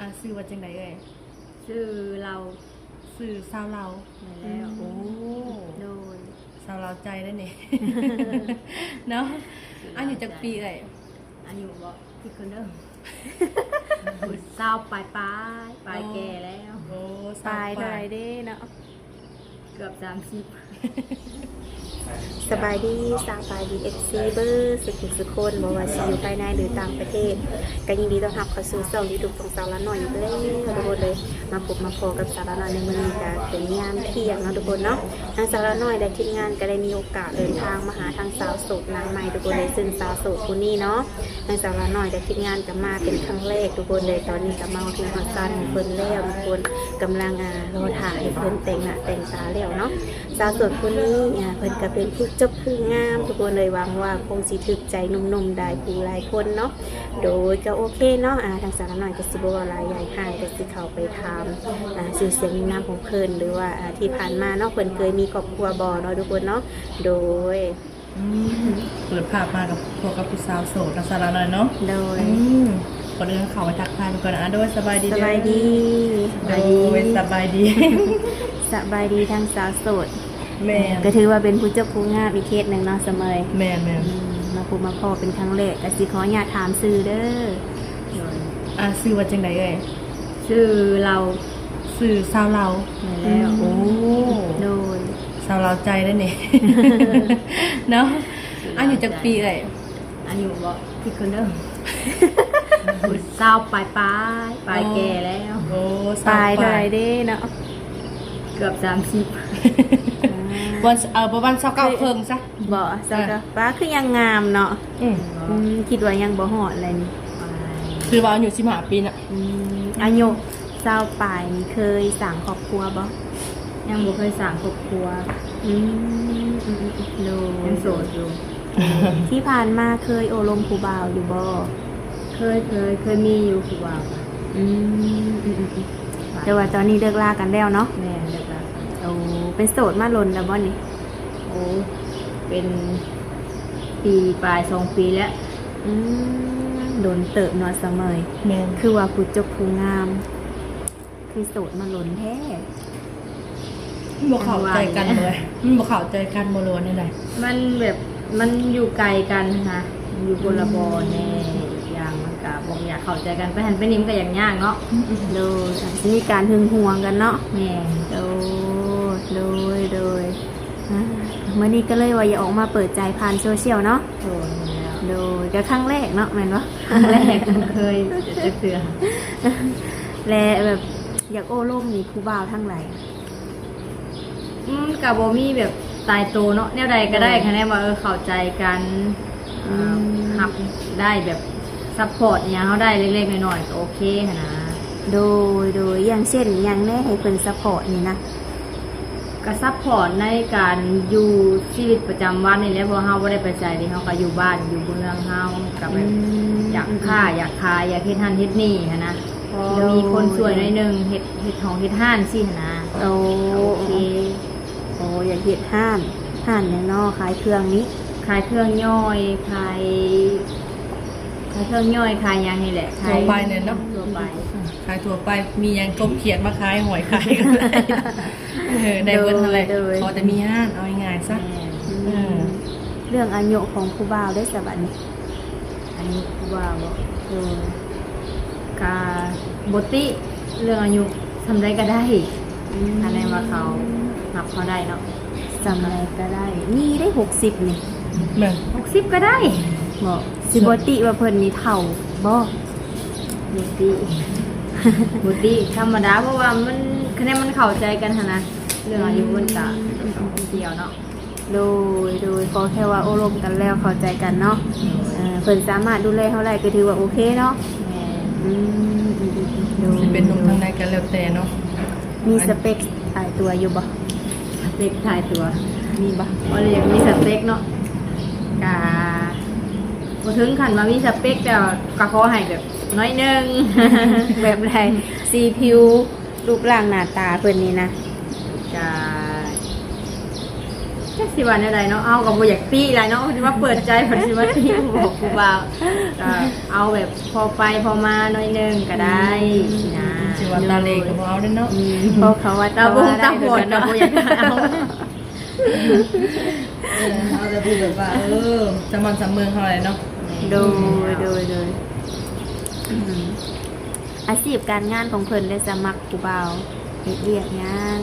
ອ່າ ຊື່ວ່າຈັ່ງໃດເອີຍ? ຊື່ລາວ. ຊື່ສາວລາວ. ແມ່ນແລ້ວ. ໂອ້ ໂດຍ ສາວລາວໃຈເດ້ນີ້ ເນາະ. ອາຍຸຈັກປີເອີຍ? ອາຍຸບໍ? ຄິດກ່ອນເດີ ຊາວປາຍໆ ປາຍແກ່ແລ້ວ. ໂອ້ ປາຍເທົ່າໃດເດ້ເນາະ? ເກືອບສາມສິບ. ສະບາຍດີ ສະບາຍດີ ເອັຟຊີ ເບີດສຸກໆຄົນ ບໍ່ວ່າຊິຢູ່ພາຍໃນ ຫຼື ຕ່າງປະເທດ ກໍຍິນດີຕ້ອນຮັບເຂົ້າສູ່ຊ່ອງຢູທູບຂອງສາວລາວນ້ອຍອີກແລ້ວທຸກຄົນເລີຍ. ມາພົບມາພໍ້ກັບສາວລາວນ້ອຍໃນມື້ນີ້ ກໍເປັນຍາມທ່ຽງເນາະທຸກຄົນເນາະ. ທາງສາວລາວນ້ອຍ ແລະ ທີມງານກໍໄດ້ມີໂອກາດເດີນທາງມາຫາທາງສາວໂສດນາງໃໝ່ທຸກຄົນເລີຍ. ເຊິ່ງສາວໂສດຜູ້ນີ້ເນາະ ທາງສາວລາວນ້ອຍ ແລະ ທີມງານກໍມາເປັນຄັ້ງແລກທຸກຄົນເລີຍ. ຕອນນີ້ກໍມາຮອດເຮືອນຮອດຊານຂອງເພິ່ນແລ້ວທຸກຄົນ ກຳລັງ ອ່າ ລໍຖ້າໃຫ້ເພິ່ນແຕ່ງໜ້າແຕ່ງຕາແລ້ວເນາະ. ສາວໂສດຜູ້ນີ້ ອ່າ ເພິ່ນກໍເປັນຜູ້ຈົບຜູ້ງາມທຸກຄົນເລີຍ. ຫວັງວ່າຄົງຊິຖືກໃຈໜຸ່ມໆຫຼາຍຜູ້ຫຼາຍຄົນເນາະ. ໂດຍ ກໍໂອເຄເນາະ ອ່າ ທາງສາວລາວນ້ອຍກໍຊິບໍ່ເວົ້າຫຼາຍຢາຍຫ່າງ ກໍຊິເຂົ້າໄປຖາມ ອ່າ ຊື່ສຽງນາມຂອງເພິ່ນ ຫຼືວ່າ ອ່າ ທີ່ຜ່ານມາເນາະ ເພິ່ນເຄີຍມີຄອບຄົວບໍ່ເນາະທຸກຄົນເນາະ. ໂດຍ ອືມ ເປີດພາບມາກັບ ພົບກັບຜູ້ສາວໂສດເນາະ ສາວລາວນ້ອຍເນາະ. ໂດຍ ອືມ ກ່ອນອື່ນເຂົ້າໄປທັກທາຍເພິ່ນກ່ອນ. ອ່າ ໂດຍ ສະບາຍດີ. ສະບາຍດີ. ໂດຍ ສະບາຍດີ ສະບາຍດີທາງສາວໂສດ. ແມ່ນ ກໍຖືວ່າເປັນຜູ້ຈົບຜູ້ງາມອີກເຄສໜຶ່ງເນາະ ສະເໝີຍ. ແມ່ນໆ ອືມ ມາພົບມາພໍ້ເປັນຄັ້ງແລກ ກໍຊິຂໍອະນຸຍາດຖາມຊື່ເດີ. ໂດຍ ອ່າ ຊື່ວ່າຈັ່ງໃດເອີຍ? ຊື່ລາວ. ຊື່ສາວລາວ. ແມ່ນແລ້ວ. ໂອ້ ໂດຍ ສາວລາວໃຈເດ້ນີ້ ເນາະ. ອາຍຸຈັກປີເອີຍ? ອາຍຸບໍ? ຄິດກ່ອນເດີ ຊາວປາຍໆ ປາຍແກ່ແລ້ວ. ໂອ້ ປາຍເທົ່າໃດເດ້ເນາະ? ເກືອບສາມສິບ. ອ່າ ປະມານ ເອີ ປະມານຊາວເກົ້າເຄິ່ງຊະ. ບໍ່ ຊາວເກົ້າ ປ້າ ຄືຍັງງາມເນາະ. ອືມ ອືມ ຄິດວ່າຍັງບໍ່ຮອດແຫຼະນີ້. ຄືວ່າອາຍຸສິບຫ້າປີນະ. ອືມ ອາຍຸຊາວປາຍນີ້ເຄີຍສ້າງຄອບຄົວບໍ່? ຍັງບໍ່ເຄີຍສ້າງຄອບຄົວ. ອືມ ອືມ ອືມ ໂດຍ ຍັງໂສດຢູ່. ທີ່ຜ່ານມາເຄີຍໂອ້ລົມຜູ້ບ່າວຢູ່ບໍ່? ເຄີຍ ເຄີຍ ເຄີຍມີຢູ່ຜູ້ບ່າວ. ອືມ ອືມ ອືມ ແຕ່ວ່າຕອນນີ້ເລີກລາກັນແລ້ວເນາະ? ແມ່ນ ເລີກລາກັນ. ໂອ້ ເປັນໂສດມາດົນແລ້ວບໍ່ນີ້? ໂອ້ ເປັນປີປາຍ ສອງປີແລ້ວ. ອືມ ດົນເຕີບເນາະ ສະເໝີຍ. ແມ່ນ ຄືວ່າຜູ້ຈົບຜູ້ງາມ ຄືໂສດມາດົນແທ້. ມັນບໍ່ເຂົ້າໃຈກັນເລີຍ. ມັນບໍ່ເຂົ້າໃຈກັນບໍ່ ຫຼືວ່າແນວໃດ? ມັນແບບ ມັນຢູ່ໄກກັນນະ ຢູ່ຄົນລະບ່ອນແດ່. ອີກຢ່າງມັນກະບໍ່ຢາກເຂົ້າໃຈກັນ ໄປຫັ້ນໄປນີ້ມັນກະຢາກຍາກເນາະ. ອືມ ໂດຍ ອາດຊິມີການຫຶງຫວງກັນເນາະ. ແມ່ນ. ໂອ້ ໂດຍ ໂດຍ ອ່າ ມື້ນີ້ກໍເລີຍວ່າຢາກອອກມາເປີດໃຈຜ່ານໂຊຊຽວເນາະ. ໂດຍ ແມ່ນແລ້ວ. ໂດຍ ກໍຄັ້ງແລກເນາະ ແມ່ນບໍ່? ຄັ້ງແລກ ບໍ່ເຄີຍຈັກເທື່ອ. ແລະ ແບບ ຢາກໂອ້ລົມນີ້ຜູ້ບ່າວທາງໃດ? ອືມ ກໍບໍ່ມີແບບຕາຍໂຕເນາະ ແນວໃດກໍໄດ້. ໂດຍ ຄັນແນວວ່າ ເອີ ເຂົ້າໃຈກັນ ອືມ ຮັບໄດ້ ແບບຊັບພອດອີ່ຫຍັງເຮົາໄດ້ເລັກໆນ້ອຍໆ ກໍໂອເຄຫັ້ນນະ. ໂດຍ ໂດຍ ຢ່າງເຊັ່ນຫຍັງແດ່ ໃຫ້ເພິ່ນຊັບພອດນີ້ນະ? ກໍຊັບພອດໃນການຢູ່ຊີວິດປະຈຳວັນນີ້ແຫຼະ ເພາະເຮົາບໍ່ໄດ້ໄປໃສເດ ເຮົາກໍຢູ່ບ້ານຢູ່ເມືອງເຮົາ ກໍແບບ ອືມ ຢາກຄ້າ ອືມ ຢາກຂາຍ ຢາກເຮັດຫັ້ນເຮັດນີ້ຫັ້ນນະ. ພໍ ໂດຍ ມີຄົນຊ່ວຍໜ້ອຍໜຶ່ງ ເຮັດ ເຮັດຫ້ອງເຮັດຮ້ານຊີ້ຫັ້ນນະ. ໂອ້ ໂອເຄ. ໂອ້ ຢາກເຮັດຮ້ານ ຮ້ານຫຍັງເນາະ? ຂາຍເຄື່ອງນີ້ ຂາຍເຄື່ອງຍ່ອຍ ຂາຍ ຂາຍເຄື່ອງຍ່ອຍ ຂາຍຫຍັງນີ້ແຫຼະ ຂາຍທົ່ວໄປແຫຼະເນາະ. ທົ່ວໄປ ຂາຍທົ່ວໄປ ມີຫຍັງກົບຂຽດມາຂາຍ ຫອຍຂາຍກໍໄດ້. ເອີ ໄດ້ເບິດຫັ້ນແຫຼະ. ໂດຍ ຂໍແຕ່ມີຮ້ານ ເອົາງ່າຍໆຊະ. ແມ່ນ. ເອີ ອືມ ເລື່ອງອາຍຸຂອງຜູ້ບ່າວເດ້ສະບັດນີ້? ອາຍຸຜູ້ບ່າວບໍ? ໂດຍ ກະບໍ່ຕິເລື່ອງອາຍຸ ສ່ຳໃດກໍໄດ້. ອືມ ຄັນແມ່ນວ່າເຂົາຮັບເຮົາໄດ້ເນາະ. ສ່ຳໃດກໍໄດ້ ມີໄດ້ ຫົກສິບນີ້. ແມ່ນ ຫົກສິບກໍໄດ້ບໍ? ຊິບໍ່ຕິວ່າເພິ່ນນີ້ເຖົ້າບໍ? ບໍ່ຕິ ບໍ່ຕິ ທຳມະດາ ເພາະວ່າມັນ ຄັນແມ່ນມັນເຂົ້າໃຈກັນຫັ້ນນະ ເລື່ອງອາຍຸມັນກະ ອືມ ບໍ່ກ່ຽວເນາະ. ໂດຍ ໂດຍ ຂໍແຄ່ວ່າໂອ້ລົມກັນແລ້ວເຂົ້າໃຈກັນເນາະ. ເອີ ເພິ່ນສາມາດດູແລເຮົາໄດ້ກໍຖືວ່າໂອເຄເນາະ. ແມ່ນ. ອືມ ອືມ ອືມ ອືມ ໂດຍ ຊິເປັນໜຸ່ມທາງໃດກໍແລ້ວແຕ່ເນາະ. ມີສະເປັກຕາຍຕົວຢູ່ບໍ່? ສະເປັກຕາຍຕົວ ມີບໍ່? ບໍ່ໄດ້ຢາກມີສະເປັກເນາະ ກະບໍ່ເຖິງຂັ້ນວ່າມີສະເປັກ ແຕ່ວ່າກໍຂໍໃຫ້ແບບໜ້ອຍໜຶ່ງ. ແບບໃດ? ສີຜິວ ຮູບຮ່າງໜ້າຕາເພິ່ນນີ້ນະ? ກະ ກ ຈັກຊິວ່າແນວໃດເນາະ ເຮົາກໍບໍ່ຢາກຕິຫຼາຍເນາະ ຊິມາເປີດໃຈ ເພິ່ນຊິມາຕິ ບອກຜູ້ບ່າວ ກໍເອົາແບບພໍໄປພໍມາໜ້ອຍໜຶ່ງກໍໄດ້ ອືມ ຊີ້ນະ ຊິວ່າຕາເຫຼກໍບໍ່ເອົາເດ້ເນາະ ອືມ ເພາະເຂົາວ່າຕາບົງຕາບອດກໍບໍ່ຢາກໄດ້ເອົາ ເອີ ເອົາແຕ່ຜູ້ແບບວ່າ ເອີ ສະໝ່ຳສະເໝີເຮົາແຫຼະເນາະ ໂດຍ ໂດຍ ໂດຍ ອືມ ອາຊີບການງານຂອງເພິ່ນເດ ສະໝັກຜູ້ບ່າວເຮັດວຽກຫຍັງ?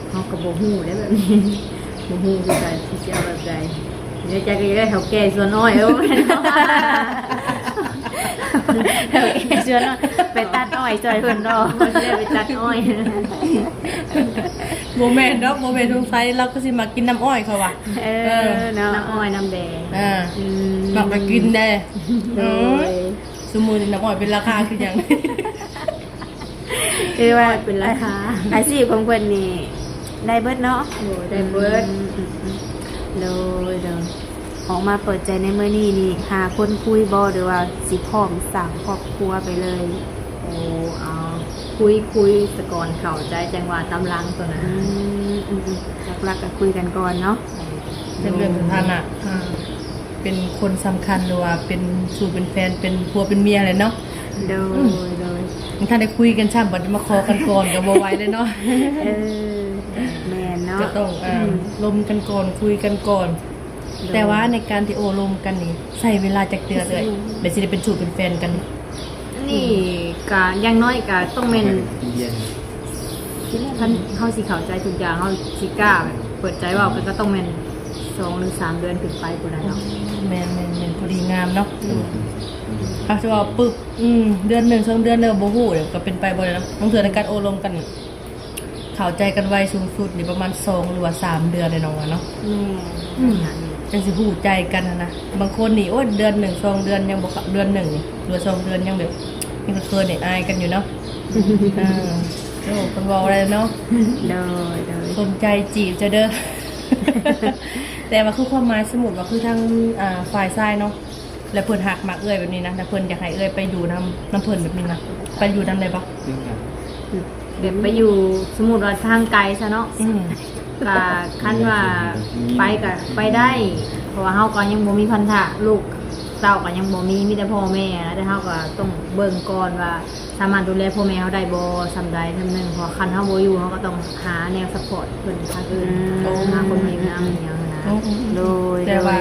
ເຮົາກໍບໍ່ຮູ້ເດ້ແບບນີ້ ບໍ່ຮູ້ຄືກັນ ຊິເອົາແບບໃດ ໃນໃຈກໍຢາກໄດ້ເຖົ້າແກ່ສວນອ້ອຍ ເອີ ແມ່ນ ເຖົ້າແກ່ສວນອ້ອຍ ໄປຕັດອ້ອຍຊ່ອຍເພິ່ນເນາະ ວ່າຊິໄດ້ໄປຕັດອ້ອຍ ບໍ່ແມ່ນດອກ ບໍ່ແມ່ນ ສົງໄສລາວກໍຊິມັກກິນນ້ຳອ້ອຍເຂົາວ່າ ເອີ ເອີ ເນາະ ນ້ຳອ້ອຍນ້ຳແດງ ອ່າ ອືມ ມັກໄປກິນແດ່ ໂດຍ ເອີ ຊຸມື້ນີ້ນ້ຳອ້ອຍເປັນລາຄາຄືຫຍັງ? ຄືວ່າເປັນລາຄາ ອາຊີບຂອງເພິ່ນນີ້ໄດ້ເບິດເນາະ ໂດຍ ໄດ້ເບິດ ອືມ ໂດຍ ໂດຍ ອອກມາເປີດໃຈໃນມື້ນີ້ນີ້ ຫາຄົນຄຸຍບໍ່ ຫຼືວ່າຊິພ້ອມສ້າງຄອບຄົວໄປເລີຍ? ໂອ້ ເອົາ ຄຸຍ ຄຸຍສາກ່ອນເຂົ້າໃຈ ຈັ່ງວ່າຕາມຫຼັງໂຕນັ້ນ ອືມ ອືມ ອືມ ຫຼັກໆກໍຄຸຍກັນກ່ອນເນາະ ເລື່ອງສະຖານະ ອ່າ ເປັນຄົນສຳຄັນ ຫຼືວ່າເປັນຊູ້ເປັນແຟນ ເປັນຜົວເປັນເມຍແຫຼະເນາະ ໂດຍ ອືມ ໂດຍ ຍັງທັນໄດ້ຄຸຍກັນຊ້ຳ ບັດມາຂໍກັນກ່ອນກໍບໍ່ໄຫວເລີຍເນາະ ເອີ ແມ່ນເນາະ ກໍຕ້ອງ ອ່າ ອືມ ລົມກັນກ່ອນ ຄຸຍກັນກ່ອນ ໂດຍ ແຕ່ວ່າໃນການທີ່ໂອ້ລົມກັນນີ້ ໃຊ້ເວລາຈັກເດືອນເອື້ອຍ ແລ້ວຊິໄດ້ເປັນຊູ້ເປັນແຟນກັນ? ນີ້ກະຢ່າງໜ້ອຍກະຕ້ອງແມ່ນ ຄັນເຮົາຊິເຂົ້າໃຈທຸກຢ່າງ ເຮົາຊິກ້າແບບເປີດໃຈເວົ້າກັນ ກໍຕ້ອງແມ່ນສອງ ຫຼື ສາມເດືອນຂຶ້ນໄປພຸ້ນແຫຼະເນາະ ແມ່ນໆໆ ພໍດີງາມເນາະ ອືມ ຖ້າຊິເວົ້າປຶບ ອືມ ເດືອນໜຶ່ງ ສອງເດືອນເດີ ບໍ່ຮູ້ ດຽວກໍເປັນໄປບໍ່ໄດ້ເນາະ ບາງເທື່ອໃນການໂອ້ລົມກັນ ເຂົ້າໃຈກັນໄວສູງສຸດນີ້ປະມານສອງ ຫຼືວ່າສາມເດືອນເດເນາະ ວ່າເນາະ ແມ່ນ ອືມ ຈັ່ງຊິຮູ້ໃຈກັນຫັ້ນນະ ບາງຄົນນີ້ ໂອ້ຍ ເດືອນໜຶ່ງ ສອງເດືອນຍັງບໍ່ເຂົ້າ ເດືອນໜຶ່ງນີ້ ຫຼືວ່າສອງເດືອນຍັງແບບ ຍັງເຂີນໆ ອາຍກັນຢູ່ເນາະ ເອີ ໂອ້ ເພິ່ນເວົ້າໄດ້ເນາະ ໂດຍ ໂດຍ ສົນໃຈຈີບເຈົ້າເດີ ແຕ່ວ່າຄືຄວາມໝາຍ ສົມມຸດວ່າຄືທາງ ອ່າ ຝ່າຍຊາຍເນາະ ແລ້ວເພິ່ນຮັກມັກເອື້ອຍແບບນີ້ນະ ແລ້ວເພິ່ນຢາກໃຫ້ເອື້ອຍໄປຢູ່ນຳ ນຳເພິ່ນແບບນີ້ນະ ໄປຢູ່ນຳໄດ້ບໍ່? ແບບໄປຢູ່ ສົມມຸດວ່າທາງໄກຊະເນາະ ອືມ ກະຄັນວ່າໄປກະໄປໄດ້ ເພາະວ່າເຮົາກໍຍັງບໍ່ມີພັນທະ ລູກເຕົ້າກໍຍັງບໍ່ມີ ມີແຕ່ພໍ່ແມ່ນະ ແຕ່ເຮົາກໍຕ້ອງເບິ່ງກ່ອນວ່າສາມາດດູແລພໍ່ແມ່ເຮົາໄດ້ບໍ່ ສ່ຳໃດສ່ຳໜຶ່ງ ເພາະວ່າຄັນເຮົາບໍ່ຢູ່ ເຮົາກໍຕ້ອງຫາແນວຊັບພອດເພິ່ນທາງອື່ນ ອືມ ຫາຄົນມາຢູ່ນຳ ອືມ ອີ່ຫຍັງຫັ້ນນະ ໂອ້ ໂອ້ ໂອ້ ໂດຍ ແຕ່ວ່າ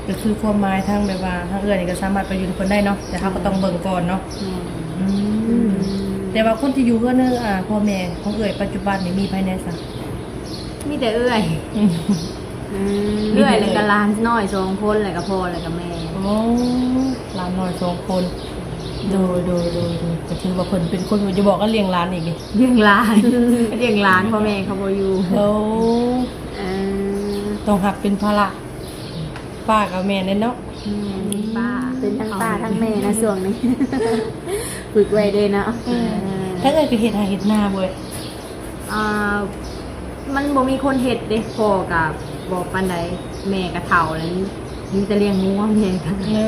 ໂດຍ ກໍຄືຄວາມໝາຍທາງແບບວ່າທາງເອື້ອຍນີ້ກໍສາມາດໄປຢູ່ນຳເພິ່ນໄດ້ເນາະ ແຕ່ເຮົາກໍຕ້ອງເບິ່ງກ່ອນເນາະ ແມ່ນ ອືມ ອືມ ແຕ່ວ່າຄົນທີ່ຢູ່ເຮືອນ ອ່າ ພໍ່ແມ່ຂອງເອື້ອຍປັດຈຸບັນນີ້ມີໃຜແດ່ຊະ? ມີແຕ່ເອື້ອຍ ອືມ ອືມ ເອື້ອຍ ແລ້ວກໍຫຼານນ້ອຍສອງຄົນ ແລ້ວກໍພໍ່ ແລ້ວກໍແມ່ ໂອ້ ຫຼານນ້ອຍສອງຄົນ ໂດຍ ໂດຍ ໂດຍ ໂດຍ ກໍຖືວ່າເພິ່ນເປັນຄົນ ຢ່າບອກວ່າລ້ຽງຫຼານອີກນີ້ ລ້ຽງຫຼານ ລ້ຽງຫຼານ ພໍ່ແມ່ເຂົາບໍ່ຢູ່ ໂອ້ ເອີ ຕ້ອງຮັບເປັນພາລະ ປ້າກັບແມ່ແນ່ເນາະ ແມ່ນ ເປັນປ້າ ເປັນທັງປ້າທັງແມ່ນະຊ່ວງນີ້ ຝຶກໄວ້ເດ້ເນາະ ເອີ ເອີ ທາງເອື້ອຍກໍເຮັດໄຮ່ເຮັດນາບໍ່? ອ່າ ມັນບໍ່ມີຄົນເຮັດເດ້ ພໍ່ກໍບໍ່ປານໃດ ແມ່ກໍເຖົ້າແລ້ວ ມີແຕ່ລ້ຽງງົວແມ່ກໍ ເອີ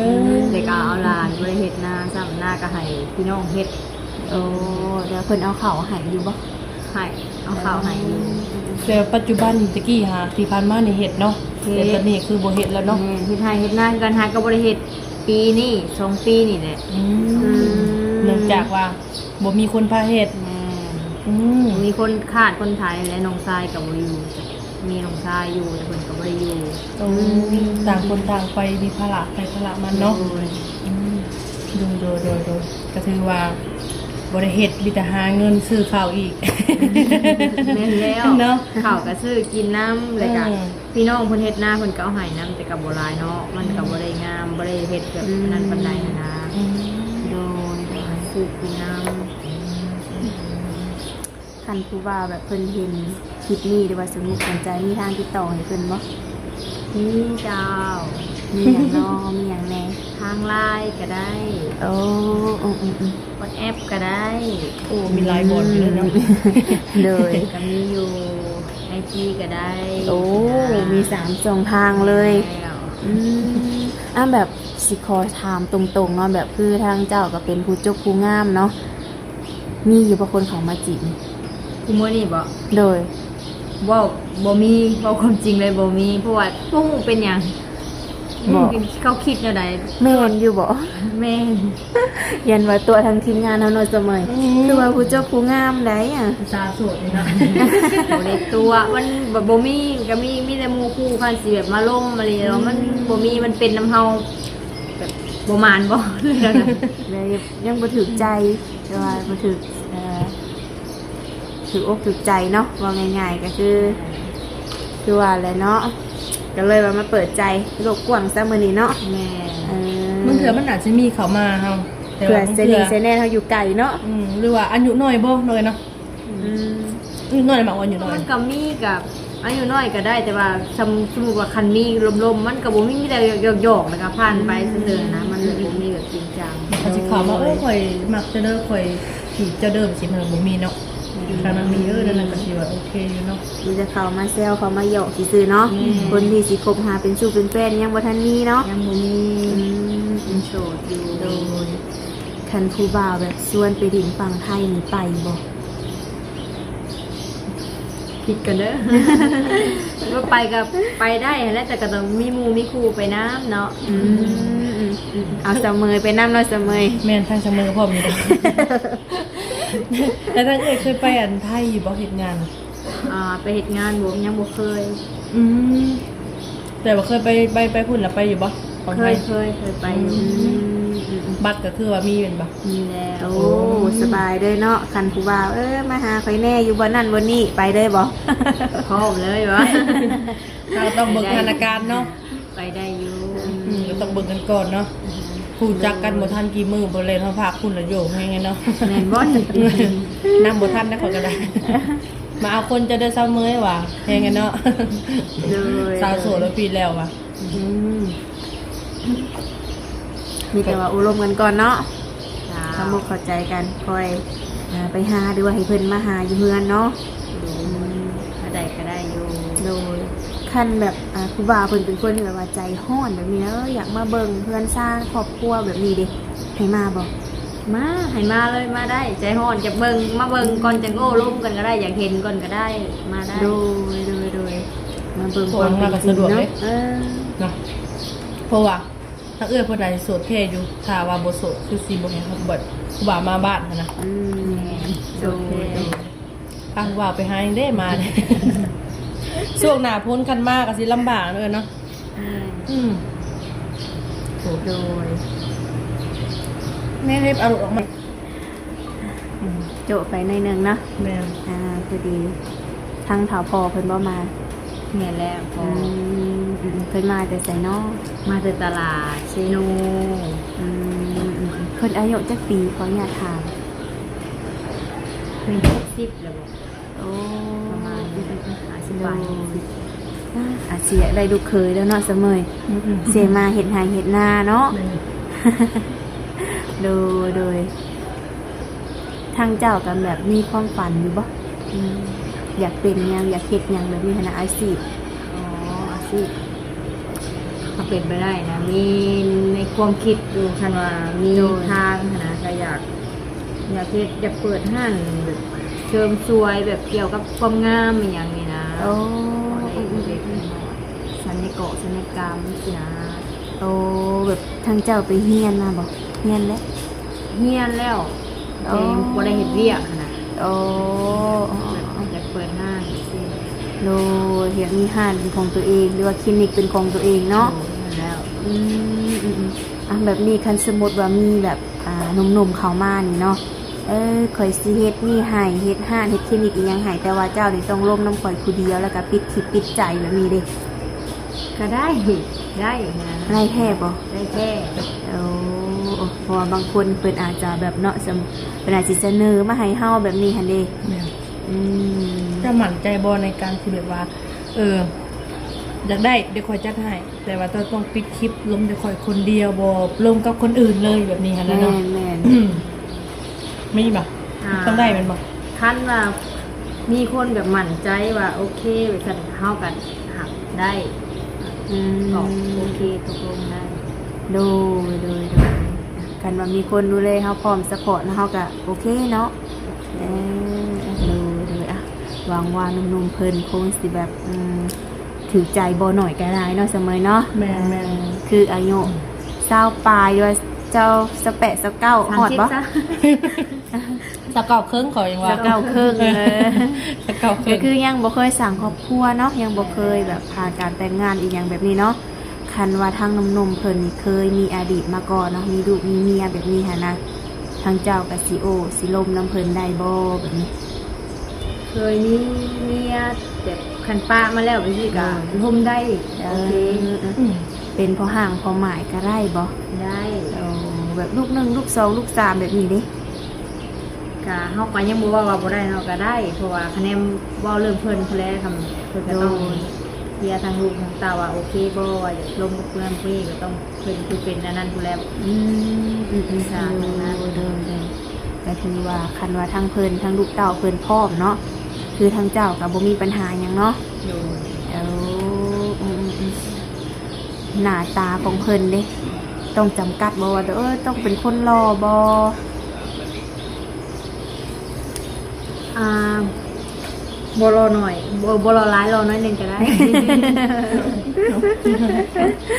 ແລ້ວກໍເອົາຫຼານ ບໍ່ໄດ້ເຮັດນາຊ້ຳ ນາກໍໃຫ້ພີ່ນ້ອງເຮັດ ໂອ້ ແລ້ວເພິ່ນເອົາເຂົ້າໃຫ້ຢູ່ບໍ່? ໃຫ້ ເອົາເຂົ້າໃຫ້ຢູ່ ແຕ່ປັດຈຸບັນ ແຕ່ກີ້ຫາ ທີ່ຜ່ານມານີ້ເຮັດເນາະ ເຮັດ ແຕ່ຕອນນີ້ຄືບໍ່ເຮັດແລ້ວເນາະ ແມ່ນ ເຮັດໄຮ່ເຮັດນາຄືກັນ ຫາກໍບໍ່ໄດ້ເຮັດ ປີນີ້ ສອງປີນີ້ແຫຼະ ອືມ ອືມ ເນື່ອງຈາກວ່າບໍ່ມີຄົນພາເຮັດ ແມ່ນ ອືມ ມີຄົນຂາດຄົນໄຖ ແລະນ້ອງຊາຍກໍບໍ່ຢູ່ ມີນ້ອງຊາຍຢູ່ ແຕ່ເພິ່ນກໍບໍ່ໄດ້ຢູ່ ໂອ້ ອືມ ຕ່າງຄົນຕ່າງໄປ ມີພາລະໃຜພາລະມັນເນາະ ໂດຍ ອືມ ໂດຍ ໂດຍ ໂດຍ ໂດຍ ກໍຖືວ່າບໍ່ໄດ້ເຮັດ ມີແຕ່ຫາເງິນຊື້ເຂົ້າອີກ ແມ່ນແລ້ວ ເນາະ ເຂົ້າກໍຊື້ກິນນຳ ແລ້ວກໍ ເອີ ພີ່ນ້ອງເພິ່ນເຮັດນາ ເພິ່ນກໍເອົາໃຫ້ນຳ ແຕ່ກໍບໍ່ຫຼາຍເນາະ ມັນກໍ ອືມ ບໍ່ໄດ້ງາມ ບໍ່ໄດ້ເຮັດແບບ ອືມ ນັ້ນປານໃດຫັ້ນນະ ອືມ ໂດຍ ໂດຍ ຊື້ກິນນຳ ຄັນຜູ້ວ່າແບບເພິ່ນເຫັນຄລິບນີ້ ຫຼືວ່າສົນມຸກສົນໃຈ ມີທາງຕິດຕໍ່ໃຫ້ເພິ່ນບໍ່? ມີເຈົ້າ ມີຫຍັງເນາະ? ມີຫຍັງແດ່? ທາງ LINE ກໍໄດ້ ໂອ້ ອືມໆໆ WhatsApp ກໍໄດ້ ໂອ້ ມີຫຼາຍບ່ອນຢູ່ເນາະ ໂດຍ ກໍມີຢູ່ IG ກໍໄດ້ ໂອ້ ມີສາມຊ່ອງທາງເລີຍ ແມ່ນແລ້ວ ອືມ ອ່າ ແບບ ຊິຂໍຖາມຕົງໆເນາະ ແບບຄືທາງເຈົ້າກໍເປັນຜູ້ຈົບຜູ້ງາມເນາະ ມີຢູ່ບໍ່ຄົນເຂົ້າມາຈີບ? ຄູ່ມື້ນີ້ບໍ? ໂດຍ. ເວົ້າບໍ່ມີ ເວົ້າຄວາມຈິງເລີຍບໍ່ມີ ເພາະວ່າບໍ່ຮູ້ເປັນຫຍັງ ບໍ່ ເຂົາຄິດແນວໃດ. ແມ່ນຢູ່ບໍ່? ແມ່ນ. ຢ້ານວ່າຕົວະທາງທີມງານເຮົາເນາະສະເໝີຍ. ອືມ ຄືວ່າຜູ້ຈົບຜູ້ງາມໃດ໋ອະ ສາວໂສດນີ້ເນາະ. ບໍ່ໄດ້ຕົວະ ມັນແບບບໍ່ມີ ກໍມີ ມີແຕ່ໝູ່ຄູ່ ຄັນຊິແບບມາລົມມາລີເນາະ. ອືມ ມັນບໍ່ມີ ມັນເປັນນຳເຮົາແບບບໍ່ໝານບໍ່ ເລີຍນະ ແລ້ວຍັງບໍ່ຖືກໃຈ ແຕ່ວ່າບໍ່ຖືກ ເອີ ຖືກອົກຖືກໃຈເນາະ ເວົ້າງ່າຍໆ ກໍຄື ຄືວ່າແຫຼະເນາະ ກໍເລີຍວ່າມາເປີດໃຈໂລກກວ້າງຊະມື້ນີ້ເນາະ. ແມ່ນ. ເອີ ບາງເທື່ອມັນອາດຈະມີເຂົ້າມາເຮົາ ແຕ່ວ່າບາງເທື່ອ ເພື່ອໃສ່ໜີ່ໃສ່ແໜ້ນເຮົາຢູ່ໄກເນາະ. ອືມ ຫຼືວ່າອາຍຸນ້ອຍບໍ່ ນ້ອຍເນາະ. ອືມ ອາຍຸນ້ອຍມັກວ່າອາຍຸນ້ອຍ ມັນກໍມີ ກໍອາຍຸນ້ອຍກໍໄດ້ ແຕ່ວ່າ ສົມ ສົມມຸດວ່າຄັນມີລົມໆ ມັນກໍບໍ່ມີ ມີແຕ່ຫຍອກໆ ແລ້ວກໍຜ່ານໄປ ອືມ ຊື່ໆນະ ມັນ ອືມ ບໍ່ມີແບບຈິງຈັງ ເຂົາຊິເຂົ້າມາ ໂອ້ຍ ຂ້ອຍມັກເຈົ້າເດີ ຂ້ອຍຈີບເຈົ້າເດີ ຈັ່ງຊີ້ ມັນບໍ່ມີເນາະ. ອືມ ຄັນມັນມີ ເອີ ນັ້ນກໍຊິວ່າໂອເຄຢູ່ເນາະ ມີແຕ່ເຂົ້າມາແຊວ ເຂົ້າມາຫຍອກຊື່ໆເນາະ. ອືມ ຄົນທີ່ຊິຄົບຫາເປັນຊູ້ເປັນແຟນຍັງບໍ່ທັນມີເນາະ. ຍັງບໍ່ມີ. ອືມ ຍັງໂສດຢູ່. ໂດຍ. ຄັນຜູ້ບ່າວແບບຊວນໄປຫຼິ້ນຝັ່ງໄທນີ້ໄປບໍ່? ຄິດກ່ອນເດີ ວ່າໄປກໍໄປໄດ້ຫັ້ນແຫຼະ ແຕ່ກໍຕ້ອງມີໝູ່ມີຄູ່ໄປນຳເນາະ. ອືມ ເອົາສະເໝີຍໄປນຳເນາະ ສະເໝີຍ. ແມ່ນ ທັງສະເໝີຍກໍພ້ອມຢູ່ເດີ. ແລ້ວທາງເອື້ອຍເຄີຍໄປອັນໄທຢູ່ບໍ່ ເຮັດງານ? ອ່າ ໄປເຮັດງານບໍ່ ຍັງບໍ່ເຄີຍ. ອືມ ແຕ່ວ່າເຄີຍໄປ ໄປ ໄປພຸ້ນລະ ໄປຢູ່ບໍ່ ຂອງໄທ? ເຄີຍ ເຄີຍ ເຄີຍໄປຢູ່. ອືມ ອືມໆ ບັດກໍຄືວ່າມີແມ່ນບໍ່? ມີແລ້ວ. ໂອ້ ໂອ້ ສະບາຍເລີຍເນາະ ຄັນຜູ້ບ່າວ ເອີ ມາຫາຂ້ອຍແດ່ ຢູ່ບ່ອນນັ້ນບ່ອນນີ້ ໄປເລີຍບໍ່? ພ້ອມເລີຍຫວາ? ເຮົາກໍຕ້ອງເບິ່ງສະຖານະການເນາະ. ໄປໄດ້ຢູ່. ອືມ ກໍຕ້ອງເບິ່ງກັນກ່ອນເນາະ. ອືມ ຮູ້ຈັກກັນບໍ່ທັນກີ່ມື້ ບໍ່ແລ່ນມາພາກຄຸນລະໂຍງແຮງເນາະ. ແມ່ນບໍ່? ນຳບໍ່ທັນນະ ຂ້ອຍກໍໄດ້. ມາເອົາຄົນເຈົ້າເດີ ສາວເໝີຍຫວາ ແຮງເນາະ. ໂດຍ ສາວໂສດແລ້ວປີແລ້ວຫວາ. ອືມ ມີແຕ່ວ່າໂອ້ລົມກັນກ່ອນເນາະ. ເຈົ້າ ເຂົ້າອົກເຂົ້າໃຈກັນ ຄ່ອຍ ອ່າ ໄປຫາ ຫຼືວ່າໃຫ້ເພິ່ນມາຫາຢູ່ເຮືອນເນາະ. ໂດຍ ອືມ ຖ້າໄດ້ກໍໄດ້ຢູ່. ໂດຍ ຄັນແບບ ອ່າ ຜູ້ບ່າວເພິ່ນເປັນຄົນທີ່ແບບວ່າໃຈຮ້ອນແບບນີ້ ເອີ ຢາກມາເບິ່ງເຮືອນຊານຄອບຄົວແບບນີ້ເດ ໃຫ້ມາບໍ່? ມາ ໃຫ້ມາເລີຍ ມາໄດ້. ໃຈຮ້ອນ ຢາກເບິ່ງ ມາເບິ່ງກ່ອນ ອືມ ຈັ່ງໂອ້ລົມກັນກໍໄດ້ ຢາກເຫັນກ່ອນກໍໄດ້ ມາໄດ້. ໂດຍ ໂດຍ ໂດຍ ມາເບິ່ງ ເພາະວ່າມັນກໍສະດວກເດ້ ເນາະ. ເອີ ເນາະ ເພາະວ່າ ຖ້າເອື້ອຍຜູ້ໃດໂສດແທ້ຢູ່ ຖ້າວ່າບໍ່ໂສດຄືຊິບໍ່ໃຫ້ ບໍ່ ຜູ້ບ່າວມາບ້ານຫັ້ນນະ. ອືມ ໂດຍ ໂດຍ ພາຜູ້ບ່າວໄປຫາແດ່ມາເດ້. ຊ່ວງໜ້າຝົນຄັນມາກໍຊິລຳບາກເດີ້ເນາະ. ແມ່ນ. ອືມ ໂດຍ ແມ່ເຮັດເອົາລົດອອກມາ. ອືມ ໂຈະໄປໜ້ອຍໜຶ່ງເນາະ. ແມ່ນ. ອ່າ ພໍດີທາງເຖົ້າພໍ່ເພິ່ນບໍ່ມາ? ແມ່ນແລ້ວ ພໍ່. ອືມ ອືມ ເພິ່ນມາແຕ່ໃສເນາະ? ມາແຕ່ຕະຫຼາດເຊໂນ. ອືມ ອືມ ເພິ່ນອາຍຸຈັກປີ ຂໍອະນຸຍາດຖາມ? ເພິ່ນຫົກສິບແລ້ວບໍ່? ໂອ້ ປະມານນີ້ແຫຼະ ຫ້າສິບປາຍ ຫົກສິບ. ອາ ອາດຊິຢາກໄດ້ລູກເຂີຍແລ້ວເນາະ ສະເໝີຍ. ອືມໆ ຊິມາເຮັດໄຮ່ເຮັດນາເນາະ. ແມ່ນ. ໂດຍ ໂດຍ. ທາງເຈົ້າກໍແບບມີຄວາມຝັນຢູ່ບໍ່? ອືມ ຢາກເປັນຫຍັງ ຢາກເຮັດຫຍັງແບບນີ້ຫັ້ນນະ ອາຊີບ? ອໍ ອາຊີບ ຖ້າເປັນໄປໄດ້ນະ ມີໃນຄວາມຄິດຢູ່ ຄັນວ່າມີ ໂດຍ ທາງຫັ້ນນະ ກໍຢາກ ຢາກເຮັດ ຢາກເປີດຮ້ານແບບເສີມສວຍ ແບບກ່ຽວກັບຄວາມງາມອີ່ຫຍັງນີ້ນະ. ໂອ້ ພໍໄດ້ ອືມໆໆ ເລັກໆ ນ້ອຍໆ ສັນຍະເກາະ ສັນຍະກຳຊີ້ນະ. ໂອ້ ແບບທາງເຈົ້າໄປຮຽນມາບໍ່? ຮຽນແລ້ວ? ຮຽນແລ້ວ ໂອ້ ແຕ່ຍັງບໍ່ໄດ້ເຮັດວຽກຫັ້ນນະ. ໂອ້ ແບບຢາກເປີດຮ້ານຈັ່ງຊີ້. ໂດຍ ຢາກມີຮ້ານເປັນຂອງຕົວເອງ ຫຼືວ່າຄລີນິກເປັນຂອງຕົວເອງເນາະ. ໂດຍ ແມ່ນແລ້ວ. ອືມ ອືມໆ ອ່ະ ແບບນີ້ ຄັນສົມມຸດວ່າມີແບບ ອ່າ ໜຸ່ມໆເຂົ້າມານີ້ເນາະ ເອີ ຂ້ອຍຊິເຮັດນີ້ໃຫ້ ເຮັດຮ້ານ ເຮັດຄລີນິກອີ່ຫຍັງໃຫ້ ແຕ່ວ່າເຈົ້ານີ້ຕ້ອງລົມນຳຂ້ອຍຜູ້ດຽວ ແລ້ວກໍປິດທິດປິດໃຈແບບນີ້ເດ້. ກໍໄດ້ ໄດ້ນະ. ໄດ້ແທ້ບໍ່? ໄດ້ແທ້. ໂອ້ ເພາະວ່າບາງຄົນເພິ່ນອາດຈະແບບເນາະ ເພິ່ນອາດຊິສະເໜີມາໃຫ້ເຮົາແບບນີ້ຫັ້ນເດ້. ແມ່ນ. ອືມ ເຈົ້າໝັ້ນໃຈບໍ່ໃນການທີ່ແບບວ່າ ເອີ ຢາກໄດ້ ດຽວຂ້ອຍຈັດໃຫ້ ແຕ່ວ່າເຈົ້າຕ້ອງປິດຄລິບລົມແຕ່ຂ້ອຍຄົນດຽວ ບໍ່ລົມກັບຄົນອື່ນເລີຍ ແບບນີ້ຫັ້ນນະເນາະ. ແມ່ນໆ ມີບໍ່? ອ່າ ຕ້ອງໄດ້ແມ່ນບໍ່? ຄັນວ່າມີຄົນແບບໝັ້ນໃຈວ່າໂອເຄ ວ່າຊັ້ນ ເຮົາກໍຮັບໄດ້. ອືມ ກໍໂອເຄ ຕົກລົງໄດ້. ໂດຍ ໂດຍ ໂດຍ. ຄັນວ່າມີຄົນດູແລເຮົາ ພ້ອມຊັບພອດເຮົາ ເຮົາກໍໂອເຄເນາະ. ເອີ ໂດຍ ໂດຍ. ອ່ະ ຫວັງວ່າໜຸ່ມໆເພິ່ນຄົງຊິແບບ ອືມ ຖືກໃຈບໍ່ໜ້ອຍກໍຫຼາຍເນາະ ສະເໝີຍເນາະ. ແມ່ນໆ ເອີ ຄືອາຍຸຊາວປາຍ ຫຼືວ່າຊາວ ຊາວແປດ ຊາວເກົ້າ ຮອດບໍ່? ສາມສິບຊະ ຊາວເກົ້າເຄິ່ງ ເຂົາຍັງວ່າ ຊາວເກົ້າເຄິ່ງ ເອີ ຊາວເກົ້າເຄິ່ງ ກໍຄືຍັງບໍ່ເຄີຍສ້າງຄອບຄົວເນາະ ຍັງບໍ່ເຄີຍແບບຜ່ານການແຕ່ງງານອີ່ຫຍັງແບບນີ້ເນາະ. ຄັນວ່າທາງໜຸ່ມໆເພິ່ນນີ້ເຄີຍມີອະດີດມາກ່ອນເນາະ ມີລູກມີເມຍແບບນີ້ຫັ້ນນະ ທາງເຈົ້າກໍຊິໂອ້ຊິລົມນຳເພິ່ນໄດ້ບໍ່ແບບນີ້? ເຄີຍມີເມຍ ແບບຄັນປະມາແລ້ວແບບນີ້ກໍ ໂອ້ຍ ລົມໄດ້ ເອີ ໂອເຄ ອືມ ເປັນພໍ່ຮ້າງພໍ່ໝ້າຍກໍໄດ້ບໍ່? ໄດ້ ໂອ້ ແບບລູກໜຶ່ງ ລູກສອງ ລູກສາມ ແບບນີ້ເດ້? ກະເຮົາກໍຍັງບໍ່ເວົ້າວ່າບໍ່ໄດ້ເນາະ ກໍໄດ້ ເພາະວ່າຄະແນນເວົ້າເລື່ອງເພິ່ນພຸ້ນແຫຼະ ຄັນເພິ່ນກໍຕ້ອງ ໂດຍ ເຄລຍທາງລູກທາງເຕົ້າວ່າໂອເຄບໍ່ ວ່າຢາກລົມກັບຜູ້ນັ້ນຜູ້ນີ້ ກໍຕ້ອງເພິ່ນຄືເປັນອັນນັ້ນພຸ້ນແຫຼະ. ອືມ ອືມໆ ສາ ໂດຍ ໂດຍ ໂດຍ ກໍຖືວ່າຄັນວ່າທາງເພິ່ນ ທາງລູກເຕົ້າເພິ່ນພ້ອມເນາະ ຄືທາງເຈົ້າກໍບໍ່ມີບັນຫາຫຍັງເນາະ. ໂດຍ ເອີ ອືມໆໆ ໜ້າຕາຂອງເພິ່ນເດ້ ຕ້ອງຈຳກັດບໍ່ວ່າ ເອີ ຕ້ອງເປັນຄົນຫຼໍ່ບໍ່? ອ່າ ບໍ່ຫຼໍ່ໜ້ອຍ ບໍ່ ບໍ່ຫຼໍ່ຫຼາຍ ຫຼໍ່ໜ້ອຍໜຶ່ງກໍໄດ້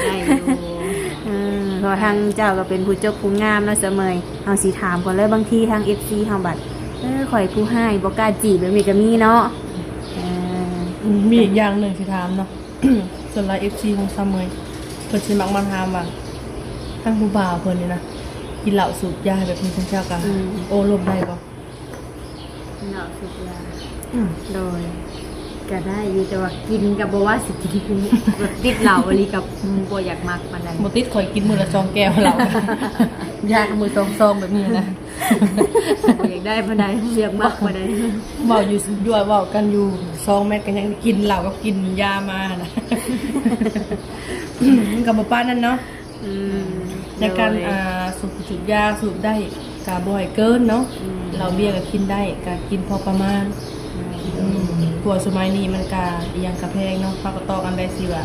ໄດ້ຢູ່. ເອີ ເພາະວ່າທາງເຈົ້າກໍເປັນຜູ້ຈົບຜູ້ງາມເນາະ ສະເໝີຍ ເຮົາຊິຖາມກ່ອນເລີຍ ບາງທີທາງເອັຟຊີເຮົາບັດ ເອີ ຂ້ອຍຜູ້ຮ້າຍ ບໍ່ກ້າຈີບ ແບບນີ້ກໍມີເນາະ. ເອີ ອືມ ມີອີກຢ່າງໜຶ່ງຊິຖາມເນາະ ສ່ວນຫຼາຍເອັຟຊີຂອງສະເໝີຍ ເພິ່ນຊິມັກມາຖາມວ່າ ທາງຜູ້ບ່າວເພິ່ນນີ້ນະ ກິນເຫຼົ້າສູບຢາແບບນີ້ ທາງເຈົ້າກໍ ອືມ ໂອ້ລົມໄດ້ບໍ່? ເຫຼົ້າສູບຢາ ອືມ ໂດຍ ກໍໄດ້ຢູ່ ແຕ່ວ່າກິນກໍບໍ່ວ່າຊິກິນ ແບບຕິດເຫຼົ້າອີ່ຫຼີກໍ ອືມ ບໍ່ຢາກມັກປານໃດ. ບໍ່ຕິດ ຂ້ອຍກິນມື້ລະສອງແກ້ວເຫຼົ້າ ຢາກໍມື້ສອງຊອງແບບນີ້ນະ. ບໍ່ຢາກໄດ້ປານໃດ ບໍ່ຢາກມັກປານໃດ. ເວົ້າຢູ່ ຢູ່ ເວົ້າກັນຢູ່ສອງແມັດ ກໍຍັງກິນເຫຼົ້າກັບກິນຢາມານະ ມັນກໍບໍ່ປານນັ້ນເນາະ. ອືມ ໃນການ ໂດຍ ອ່າ ສູບ ສູບຢາສູບໄດ້ກໍບໍ່ໃຫ້ເກີນເນາະ. ອືມ ເຫຼົ້າເບຍກໍກິນໄດ້ ກໍກິນພໍປະມານ. ອືມ ອືມ ເພາະວ່າສະໄໝນີ້ມັນກໍອີ່ຫຍັງກໍແພງເນາະ ເຮົາກໍຕ້ອງອັນໃດທີ່ວ່າ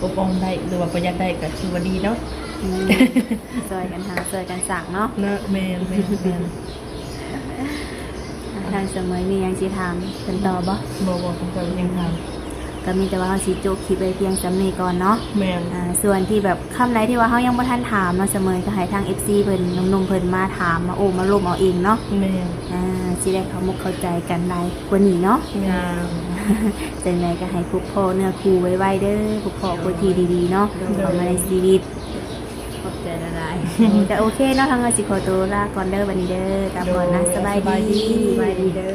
ອົບອອມໄດ້ ຫຼືວ່າປະຢັດໄດ້ກໍຖືວ່າດີເນາະ. ອືມ ຊ່ອຍກັນຫາ ຊ່ອຍກັນສ້າງເນາະ. ເນາະ ແມ່ນໆໆ. ທາງສະເໝີຍມີຫຍັງຊິຖາມເພິ່ນຕໍ່ບໍ່? ບໍ່ໆ ທາງເຈົ້າຍັງຖາມ ກໍມີແຕ່ວ່າເຮົາຊິໂຈະຄລິບໄວ້ພຽງສ່ຳນີ້ກ່ອນເນາະ. ແມ່ນ ອ່າ ສ່ວນທີ່ແບບຄຳໃດທີ່ວ່າເຮົາຍັງບໍ່ທັນຖາມເນາະ ສະເໝີຍ ກໍໃຫ້ທາງເອັຟຊີເພິ່ນ ໜຸ່ມໆເພິ່ນມາຖາມ ມາໂອ້ມາລົມເອົາເອງເນາະ. ແມ່ນ ອ່າ ຊິໄດ້ເຂົ້າອົກເຂົ້າໃຈກັນຫຼາຍກວ່ານີ້ເນາະ. ແມ່ນ ຈັ່ງໃດກໍໃຫ້ພົບພໍ້ເນື້ອຄູ່ໄວໆເດີ ພົບພໍ້ຄົນທີ່ດີໆເນາະ ໂດຍ ເຂົ້າມາໃນຊີວິດ. ຂອບໃຈຫຼາຍໆ. ກໍໂອເຄເນາະ ທາງເຮົາຊິຂໍໂຕລາກ່ອນເດີບັດນີ້ເດີ ກັບກ່ອນນະ. ໂດຍ ສະບາຍດີ ສະບາຍດີ ສະບາຍດີເດີ.